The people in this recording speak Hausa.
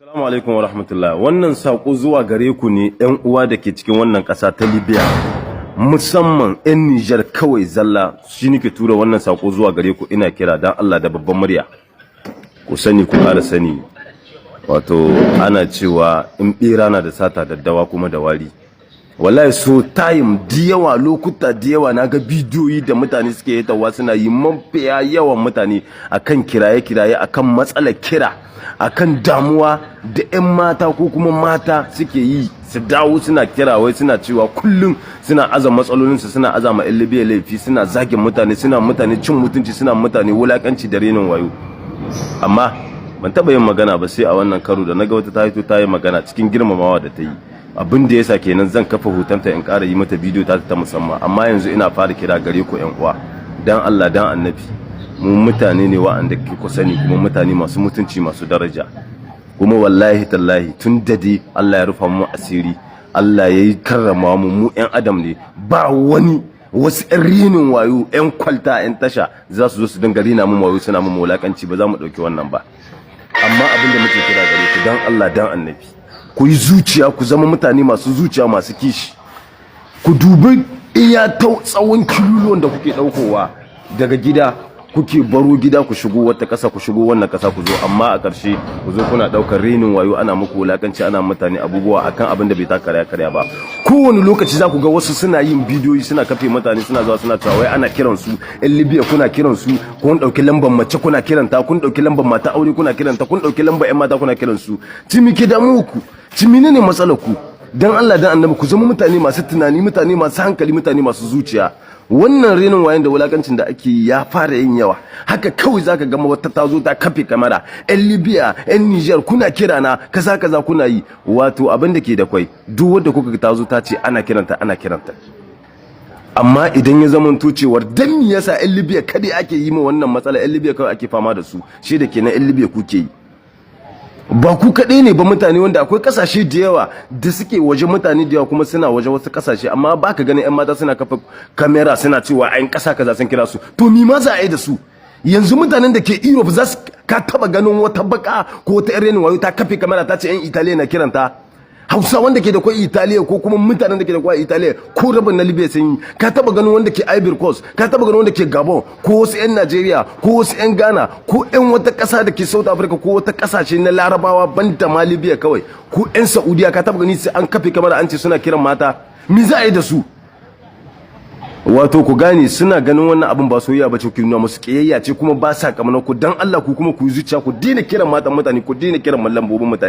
Assalamu alaikum wa rahmatullah. Wannan saƙo zuwa gare ku ne, 'yan uwa da ke cikin wannan ƙasa ta Libya. Musamman 'yan Nijar kawai zalla shi nake tura wannan saƙo zuwa gare ku. Ina kira dan Allah da babban murya. Ku sani, ku ƙara sani. Wato ana cewa in ɓera na da sata, daddawa kuma da wari. Wallahi so time da yawa, lokuta da yawa, na ga bidiyoyi da mutane suke yatawa, suna yi, mafiya yawan mutane akan kiraye-kiraye, akan matsalar kira, akan damuwa da 'yan mata ko kuma mata suke yi, su dawo suna kira, wai suna cewa kullum suna aza matsalolinsu, suna aza ma 'yan Libya laifi, suna zagin mutane, suna mutane cin mutunci, suna mutane wulakanci da renin wayo. Amma ban taɓa yin magana ba sai a wannan karo da naga wata ta hito ta yi magana cikin girmamawa da ta yi. Abin da yasa kenan zan kafa hotonta in ƙara yi mata bidiyo ta musamman. Amma yanzu ina fara kira gare ku, 'yan uwa, dan Allah dan Annabi, mu mutane ne wa'anda ku sani, kuma mutane masu mutunci, masu daraja. Kuma wallahi tallahi, tun da dai Allah ya rufa mu asiri, Allah ya yi karrama mu, mu 'yan adam ne, ba wani wasu 'yan renin wayo, 'yan kwalta, 'yan tasha za su zo su dinga rena mu wayo, suna mu wulakanci. Ba za mu ɗauki wannan ba. Amma abin da muke kira gare ku, dan Allah dan Annabi, ku yi zuciya, ku zama mutane masu zuciya, masu kishi. Ku dubi iya tsawon kiluluwan da kuke ɗaukowa daga gida, kuke baro gida, ku shigo wata ƙasa, ku shigo wannan ƙasa, ku zo, amma a ƙarshe ku zo kuna ɗaukar renin wayo, ana muku wulakanci, ana mutane abubuwa akan abin da bai taka karya karya ba. Kowane lokaci za ku ga wasu suna yin bidiyoyi, suna kafe mutane, suna zuwa suna cewa wai ana kiran su, 'yan Libya kuna kiran su, kun ɗauki lambar mace kuna kiranta, kun ɗauki lambar mata aure kuna kiranta, kun ɗauki lambar 'yan mata kuna kiran su. Ci ke damu ku? Ci menene matsalar ku? Dan Allah dan Annabi, ku zama mutane masu tunani, mutane masu hankali, mutane masu zuciya. Wannan renin wayan da wulakancin da ake yi ya fara yin yawa. Haka kawai zaka gama wata ta zo ta kafe kamara, 'yan Libya, 'yan Niger, kuna kira na kaza kaza kuna yi. Wato abin da ke da kwai, duk wanda kuka ta zo ta ce ana kiranta, ana kiranta. Amma idan ya zama cewar dan me yasa 'yan Libya kadai ake yi ma wannan matsala, 'yan Libya kawai ake fama da su, shi da kenan 'yan Libya kuke yi, ba ku kaɗai ne ba. Mutane wanda akwai kasashe da yawa da suke waje, mutane da yawa kuma suna waje wasu kasashe, amma ba ka ganin 'yan mata suna kafa kamera suna cewa ayin ƙasa kaza sun kira su. To mi ma za a yi da su yanzu? Mutanen da ke Europe za su ka taba ganin wata baka ko wata 'yan renin wayo ta kafe kamera ta ce 'yan Italiya na kiranta? Hausa wanda ke da kwai Italiya ko kuma mutanen da ke da kwai Italiya, ko rabin na Libya sun yi? Ka taba ganin wanda ke Ivory Coast? Ka taba ganin wanda ke Gabon, ko wasu 'yan Najeriya, ko wasu 'yan Ghana, ko 'yan wata ƙasa da ke South Africa, ko wata ƙasashe na Larabawa banda ma Libya kawai, ko 'yan Saudiya? Ka taba gani sai an kafe kamar an ce suna kiran mata? Me za a yi da su? Wato ku gane, suna ganin wannan abin ba soyayya ba ce ku nuna musu, kiyayya ce, kuma ba sa kamar ku. Dan Allah ku kuma ku yi zuciya, ku daina kiran matan mutane, ku daina kiran lambobin mutane.